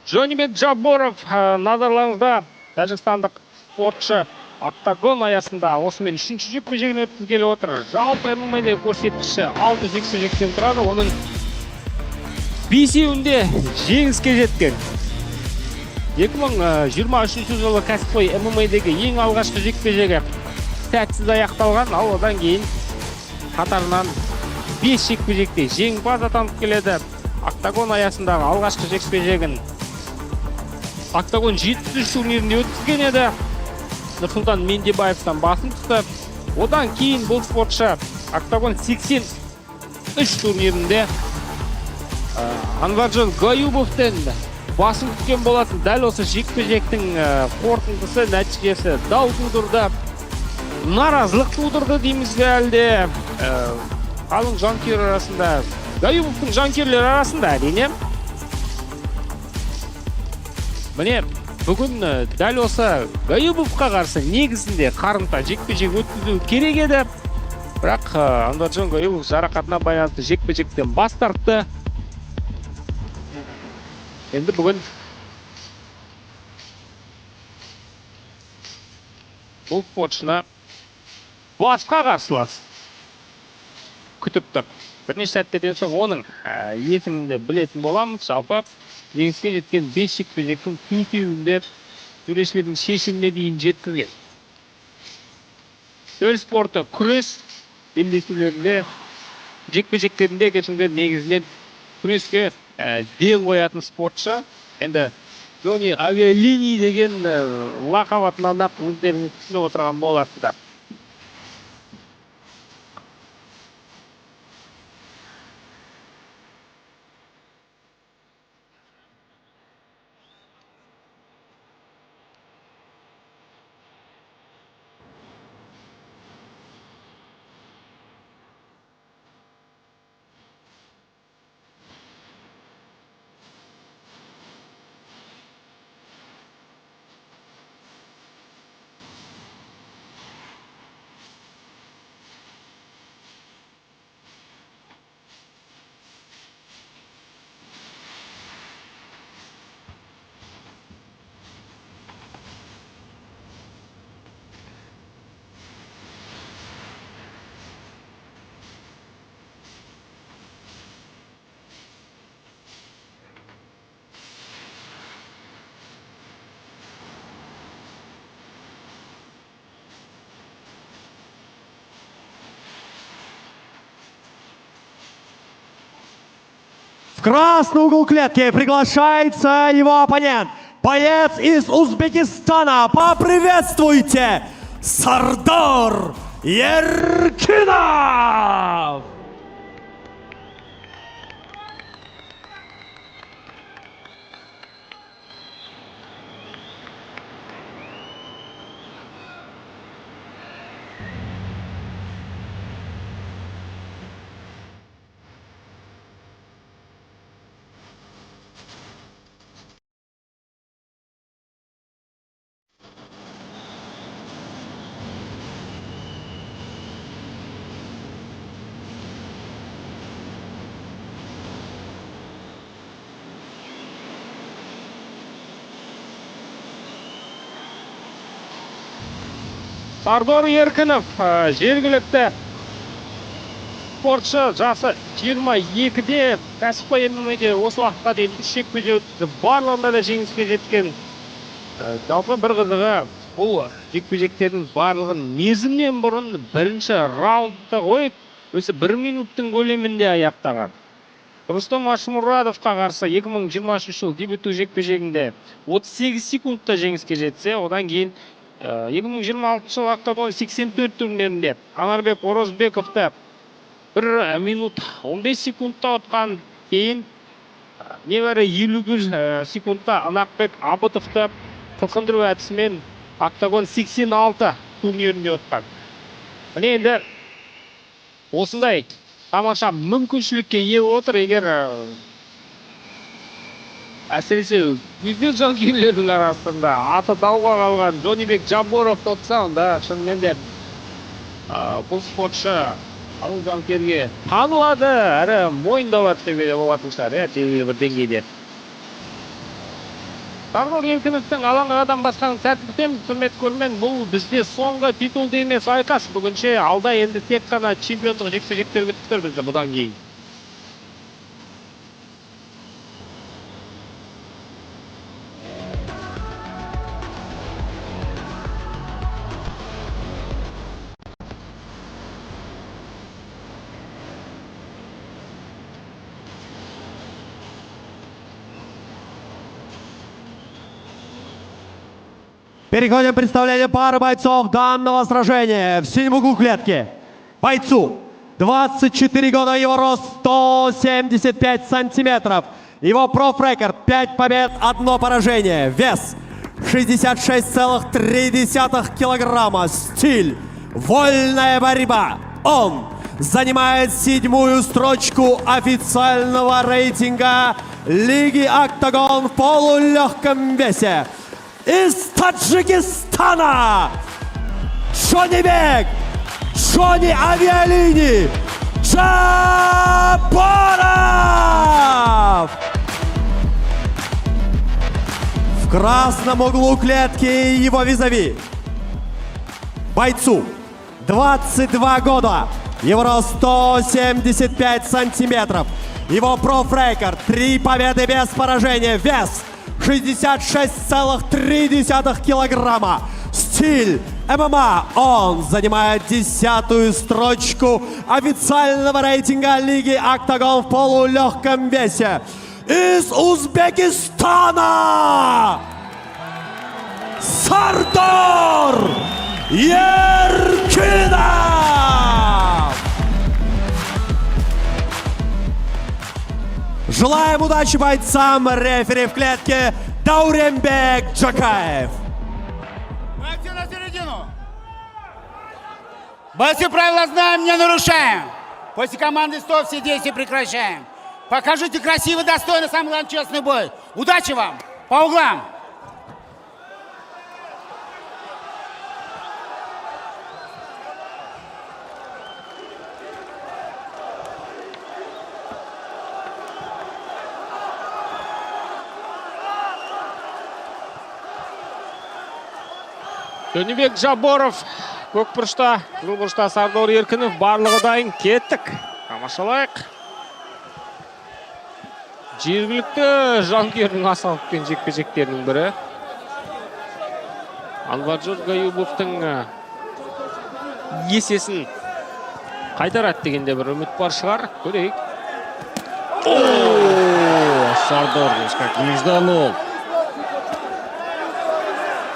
Джонибек Жабборов, назарларыңызда, тәжікстандық спортшы октагон аясында осымен үшінші жекпе-жегін өткізгелі отыр. Жалпы ММА көрсеткіші алты жекпе-жектен тұрады, оның бесеуінде жеңіске жеткен. 2023 жылы кәсіпқой ММА-дегі ең алғашқы жекпе-жегі сәтсіз аяқталған, ал одан кейін қатарынан бес жекпе-жекте жеңімпаз атанып келеді. Октагон аясындағы алғашқы жекпе-жегін Октагон 73 турнирінде өткізген еді. Нұрсұлтан Мендебаевтан басым түсті. Одан кейін бұл спортшы Октагон 83 турнирінде Анваржон Гаюбовтен басым түскен болатын. Дәл осы жекпе-жектің қорытындысы, нәтижесі дау тудырды. Наразылық тудырды дейміз бе, әлде қалың жанкүйер арасында, Гаюбовтың жанкүйерлері арасында, әрине. Міне, бүгін дәл осы Гаюбовқа қарсы негізінде қарымта жекпе-жек өткізу керек еді. Бірақ Анваржон Гаюбов жарақатына байланысты жекпе-жектен бас тартты. Енді бүгін бұл спортшыны басқа қарсылас күтіп тұр. Бірнеше сәттерден соң оның есімін де білетін боламыз. Жалпы жеңіске жеткен бес жекпе-жектің төртеуінде төрешілердің шешіміне дейін жеткізген. Төл спорты күрес белдесулерінде, жекпе-жектерінде, кешіріңіздер, негізінен күреске ден қоятын спортшы. Енді Джонни Авиалиний деген лақап атынан ақ өздеріңіз түсініп отырған боларсыздар. В красный угол клетки приглашается его оппонент, боец из Узбекистана. Поприветствуйте, Сардар Еркинов! Сардор Еркінов, жергілікті спортшы, жасы 22-де, кәсіпқой ММА-де осы уақытқа дейін үш жекпе-жек өткізіп, барлығында да жеңіске жеткен. Жалпы бір қызығы, Бұл жекпе-жектердің барлығын мерзімнен бұрын бірінші раундта қойып, өзі бір минуттың көлемінде аяқтаған. Рустам Ашмұрадовқа қарсы 2023 жыл дебюттік жекпе-жегінде 38 секундта жеңіске жетсе, одан кейін 2026 жыл Октагон 84 турнирінде Анарбек Орозбековті 1 минут 15 секундта ұтқан, кейін небәрі 51 секундта Анақбек Абытовты қылқындыру әдісімен Октагон 86 турнирінде ұтқан. Міне, енді осындай тамаша мүмкіншілікке ие отыр, егер әсіресе өзбек жанкүйерлердің арасында аты дауға қалған Джонибек Жабборовты ұтса, онда шынымен де бұл спортшы қалың жанкүйерге танылады әрі мойындалады деуге де болатын шығар, иә, белгілі бір деңгейде. Сардор Еркіновтің алаңға қадам басқанын сәтін күтеміз, құрметті көрермен. Бұл бізде соңғы титулды емес айқас. Бүгінше алда енді тек қана чемпиондық жекпе-жектер күтіп тұр бізді бұдан кейін. Переходим к представлению пары бойцов данного сражения. В синем углу клетки бойцу 24 года, его рост 175 сантиметров. Его профрекорд 5 побед, 1 поражение. Вес 66,3 килограмма. Стиль вольная борьба. Он занимает седьмую строчку официального рейтинга Лиги «Октагон» в полулегком весе. Из Таджикистана Джонибек Джонни Авиалини Джабборов! В красном углу клетки его визави. Бойцу 22 года. Его рост 175 сантиметров. Его профрекорд 3 победы без поражения. Вес 66,3 килограмма. Стиль ММА. Он занимает 10-ю строчку официального рейтинга Лиги «Октагон» в полулегком весе. Из Узбекистана Сардор Еркинов! Желаем удачи бойцам. Рефери в клетке Дауренбек Джакаев. Бойцы на середину. Бойцы, правила знаем, не нарушаем. После команды стоп все действия прекращаем. Покажите красиво, достойно, самый главный, честный бой. Удачи вам! По углам! Джонибек Жабборов көк бұрышта, қызыл бұрышта Сардор Еркінов. Барлығы дайын, кеттік. Тамашалайық. Жергілікті жанкүйердің аса күткен жекпе-жектерінің бірі. Анваржон Гаюбовтың есесін қайтарады дегенде бір үміт бар шығар. Көрейік. О, Сардор здесь как нежданул.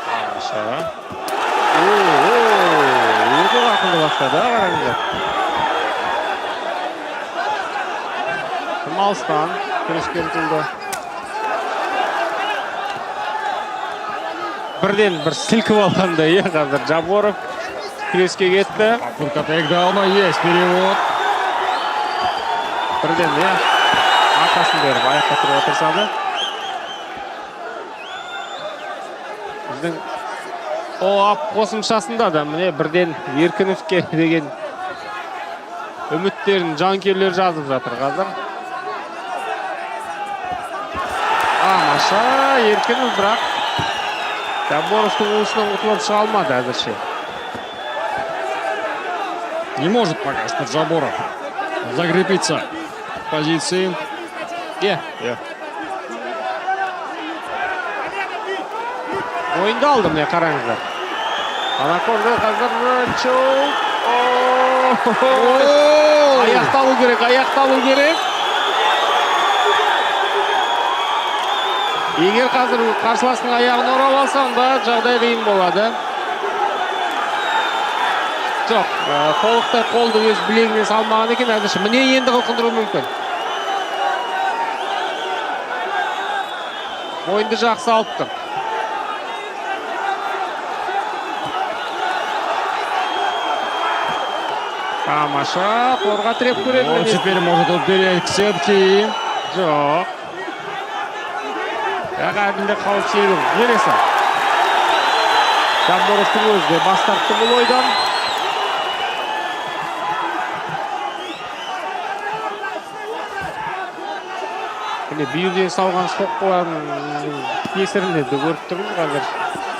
Тамаша. Өте қарқынды бастады, қараңыздар. Тым алыстан күреске ұмтылды. Бірден бір сілкіп алғандай, иә, қазір Жабборов күреске кетті. Попытка тейкдауна, есть перевод. Бірден, иә, арқасын беріп аяққа тұруға тырысады. Біздің ОАП қосымшасында да міне бірден Еркіновке деген үміттерін жанкүйерлер жазып жатыр қазір. Тамаша, Еркінов бірақ Жабборовтың уысынан құтылып шыға алмады әзірше. Не может пока что Джабборов закрепиться в позиции. Иә, иә. Ойынды алды, міне қараңыздар. Анаконда қазір choke. Аяқталу керек, аяқталу керек. Егер қазір қарсыласының аяғын орап алса, онда жағдай қиын болады. Жоқ, толықтай қолды өз білегіне салмаған екен әзірше. Міне, енді қылқындыруы мүмкін. Мойынды жақсы алып тұр. Тамаша, торға тіреп көреді. Вот Міне. Теперь может упереть к сетке и Жоқ. Бірақ әділдік қауіп шегі бере сал. Жабборовтың өзі де бас тартты бұл ойдан. Міне, бүйірден салған соққылардың кесірін де көріп тұрмыз қазір.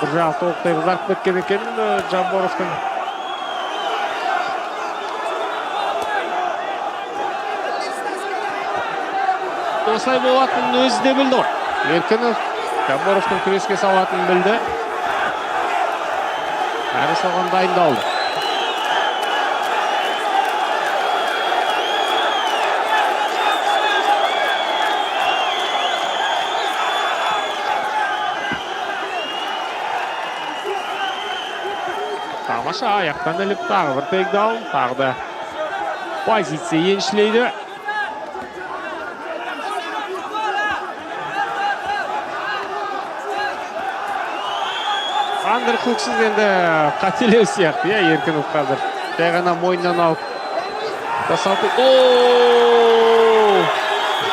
Бір жағы толықтай қызарып кеткен екен Жабборовтың. Осылай болатынын өзі де білді ғой. Еркінов Жабборовтың күреске салатынын білді. Әрі соған дайындалды. Тамаша, аяқтан іліп, тағы бір тейкдаун, тағы да позиция еншілейді. Андерхуксыз енді қателеу сияқты, иә, Еркінов қазір. Жай ғана мойнынан алып жасалды. О!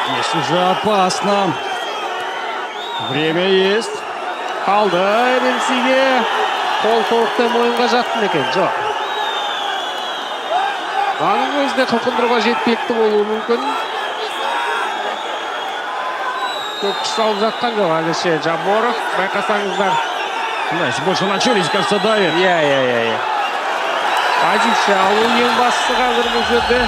Здесь уже опасно. Время есть. Қалды РНС-ге. Қол толықтай мойынға жатты ма екен? Жоқ. Мынаның өзі де қылқындыруға жеткілікті болуы мүмкін. Көп күш салып жатқан жоқ әзірше Жабборов. Байқасаңыздар. Да, если больше на челюсть, кажется, давит. Иә, иә, иә, иә. Позиция алу ең бастысы қазір бұл жерде.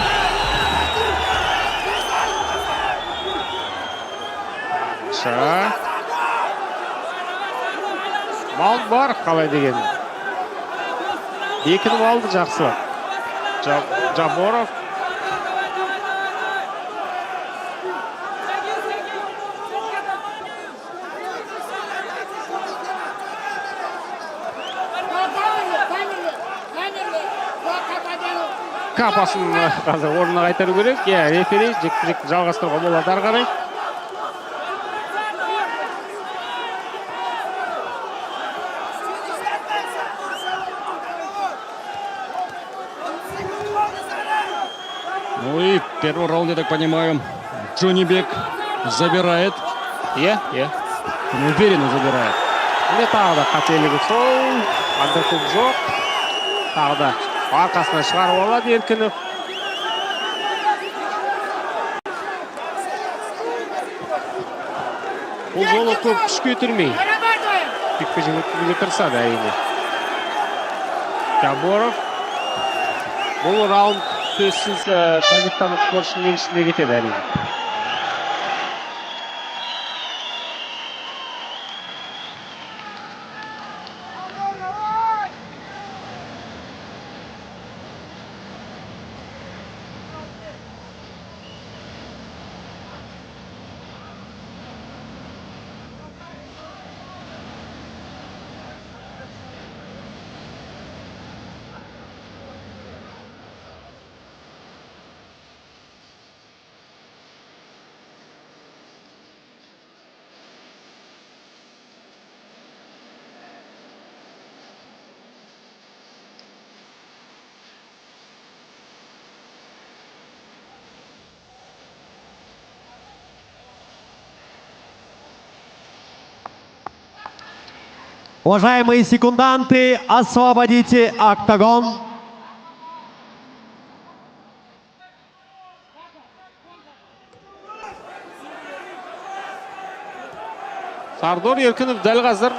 Ша. Маунт бар, қалай деген. Бекініп алды жақсы. Жабборов. Капасын қазір орнына қайтару керек. Иә, рефери жекпе-жекті жалғастыруға болады ары қарай. Ну и первый раунд, я так понимаю, Джонибек забирает. Иә, иә. Он уверенно забирает. Міне, тағы да қателігі сол. Андерхук жоқ. Тағы да арқасынан шығарып алады Еркінов. Бұл жолы көп күш кетірмей жекпе-жек өткізуге тырысады, әрине. Жабборов. Бұл раунд сөзсіз дагестандық спортшының еншісіне кетеді, әрине. Уважаемые секунданты, освободите октагон. Сардор Еркінов дәл қазір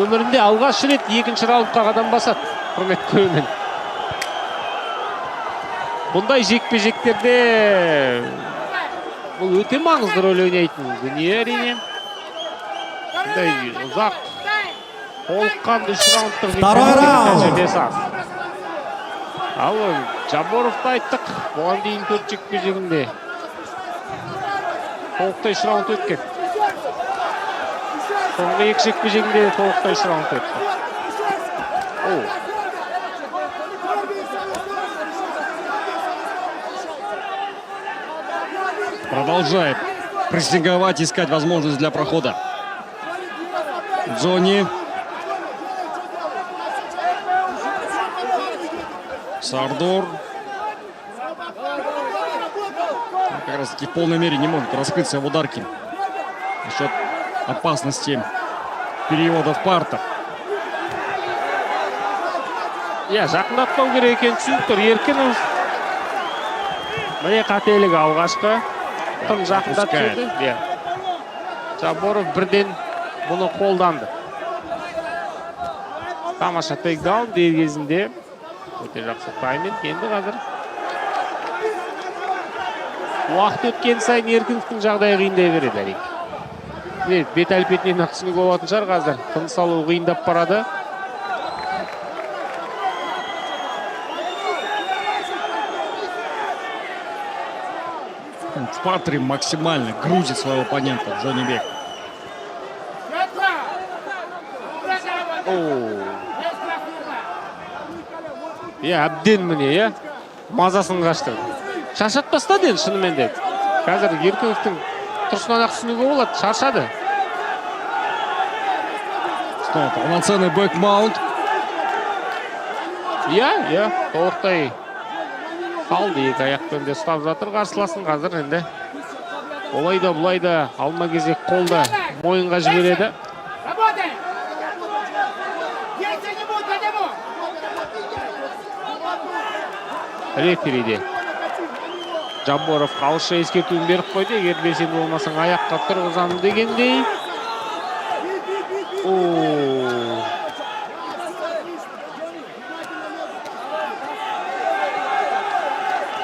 өмірінде алғаш рет екінші раундқа қадам басады, құрметті көрермен. Бұндай жекпе-жектерде бұл өте маңызды рөл ойнайтын дүние, әрине. Бұндай ұзақ Толыққанды үш раундтық Второй раунд. Тәжірибесі аз. Ал Жабборовты айттық, бұған дейін төрт жекпе жегінде толықтай үш раунд өткен. Соңғы екі жекпе жегінде де толықтай үш раунд өтті. О. Продолжает прессинговать, искать возможность для прохода. Джонни. Сардор. Как раз таки в полной мере не может раскрыться в ударке. За счет опасности перевода в партер. Иә, жақындатпау керек екенін түсініп тұр Еркінов. Міне, қателігі алғашқы, тым жақындап Пропускает. түсірді. Иә, Жабборов бірден бұны қолданды. Тамаша тейкдаун дер кезінде, өте жақсы тайминг. Енді қазір уақыт өткен сайын Еркіновтің жағдайы қиындай береді, әрине. Міне, бет әлпетінен ақ түсінуге болатын шығар, қазір тыныс алу қиындап барады. В партере максимально грузит своего оппонента Джонни Бек. О. Иә, әбден, міне, иә, мазасын қаштырды, шаршатып тастады енді шынымен де. Қазір Еркіновтің тұрысынан ақ түсінуге болады, шаршады. Снова полноценный бэкмаунт. Иә, толықтай салды, екі аяқпен де ұстап жатыр қарсыласын. Қазір енді олай да, бұлай да алма кезек қолды мойынға жібереді. Работаем! Если не будет, подниму! Рефери де Жабборов ауызша ескертуін беріп қойды, егер белсенді болмасаң, аяққа тұрғызамын дегендей. О.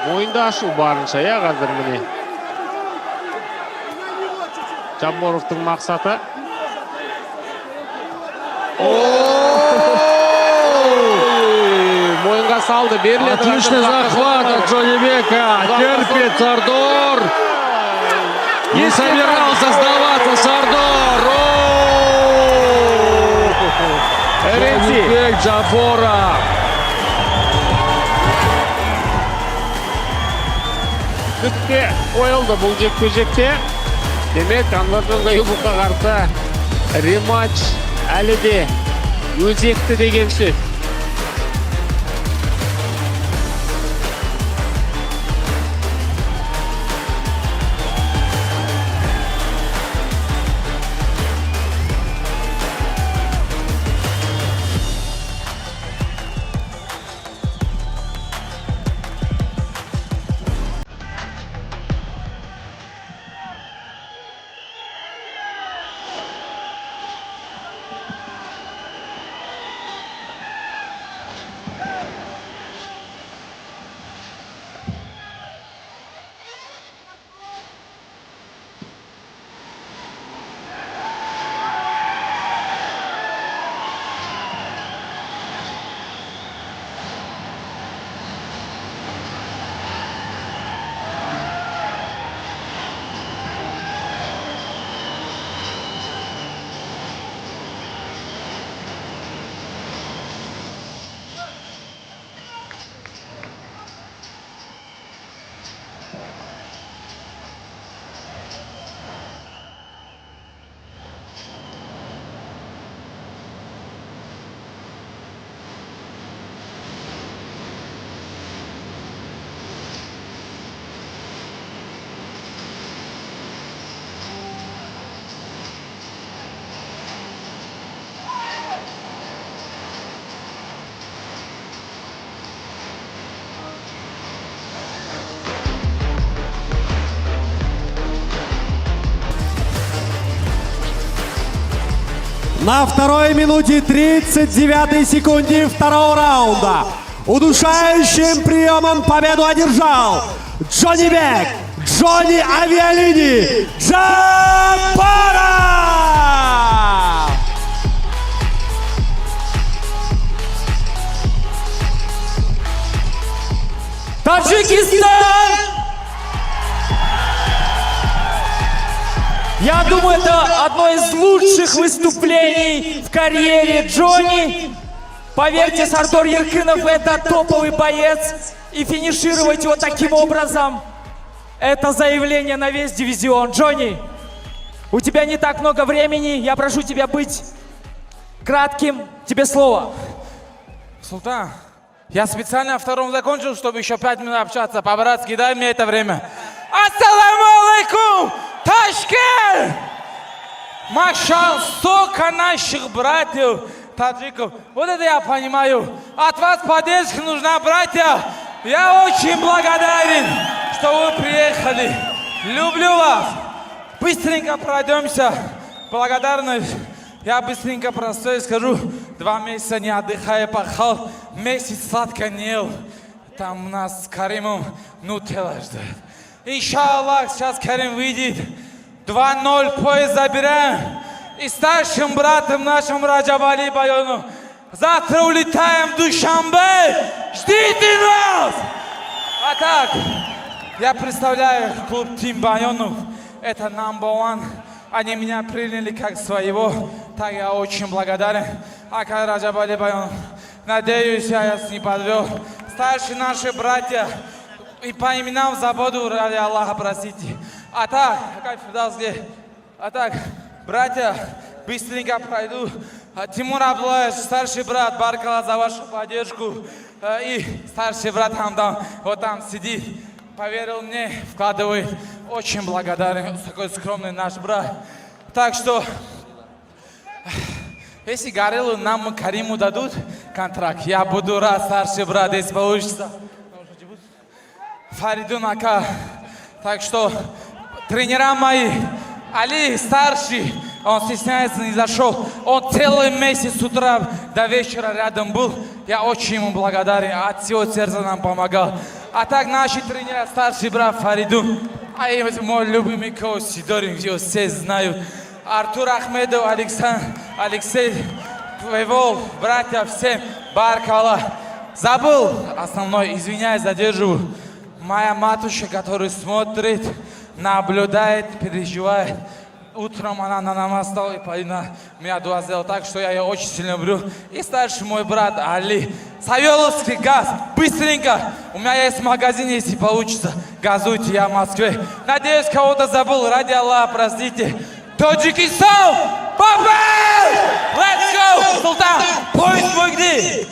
Мойынды ашу барынша, иә, қазір, міне, Жабборовтың мақсаты. Ой, мойынға салды, беріледі. Отличный захват от Джонни Бека. Терпит Сардор. Не собирался сдаваться Сардор. О! Ренси. Джонни Джабборов. Нүкте қойылды бұл жекпе жекте. Демек, Анваржан Гаибовқа қарсы рематч әлі де өзекті деген сөз. На второй минуте 39 секунде второго раунда удушающим приемом победу одержал Джонни Бек, Джонни Авиалини, Джабборов! Таджикистан! Я думаю, это одно из лучших выступлений в карьере Джонни. Поверьте, Сардор Еркинов — это топовый боец. И финишировать его таким образом — это заявление на весь дивизион. Джонни, у тебя не так много времени. Я прошу тебя быть кратким. Тебе слово. Султан, я специально втором закончил, чтобы еще 5 минут общаться. По-братски, дай мне это время. Ассаламу алейкум! Ташкент! Машаллах, столько наших братьев, таджиков. Вот это я понимаю. От вас поддержка нужна, братья. Я очень благодарен, что вы приехали. Люблю вас. Быстренько пройдемся. Благодарность. Я быстренько простой скажу. 2 месяца не отдыхая пахал. Месяц сладко не ел. Там у нас с Каримом нутелла ждет. Иншаллах, сейчас Карим выйдет. 2-0 пояс забираем. И старшим братом нашим Раджабали Байону. Завтра улетаем в Душанбе. Ждите нас! А так, я представляю клуб Team Байонов. Это number one. Они меня приняли как своего. Так я очень благодарен. Ака Раджабали Байонов. Надеюсь, я вас не подвел. Старшие наши братья, и по именам забуду, ради Аллаха, простите. А так, какая Фирдаус где? А так, братья, быстренько пройду. Тимур Абдулаевич, старший брат, баракалла за вашу поддержку. И старший брат Хамдан, вот там сидит, поверил мне, вкладывает. Очень благодарен, такой скромный наш брат. Так что, если Гориллу нам Кариму дадут контракт, я буду рад, старший брат, если получится. Фаридун Ака. Так что тренера мои, Али старший, он стесняется, не зашел. Он целый месяц с утра до вечера рядом был. Я очень ему благодарен, от всего сердца нам помогал. А так наши тренера, старший брат Фаридун, а и мой любимый коуч Сидорин, его все знают. Артур Ахмедов, Александр, Алексей Твоего, братья, всем баракалла. Забыл основной, извиняюсь, задерживаю. Моя матушка, которая смотрит, наблюдает, переживает. Утром она на намаз стала и на меня дуа сделала так, что я ее очень сильно люблю. И старший мой брат Али. Савеловский газ, быстренько. У меня есть магазин, если получится. Газуйте, я в Москве. Надеюсь, кого-то забыл. Ради Аллаха, простите. Таджикистан! Папа! Let's go! Султан, пояс мой где?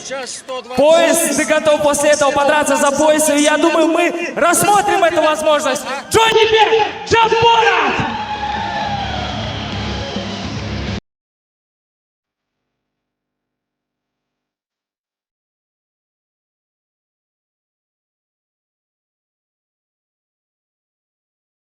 Пояс, ты готов после этого подраться за пояс, и я думаю, мы рассмотрим эту возможность. Джонни Бек Джабборов!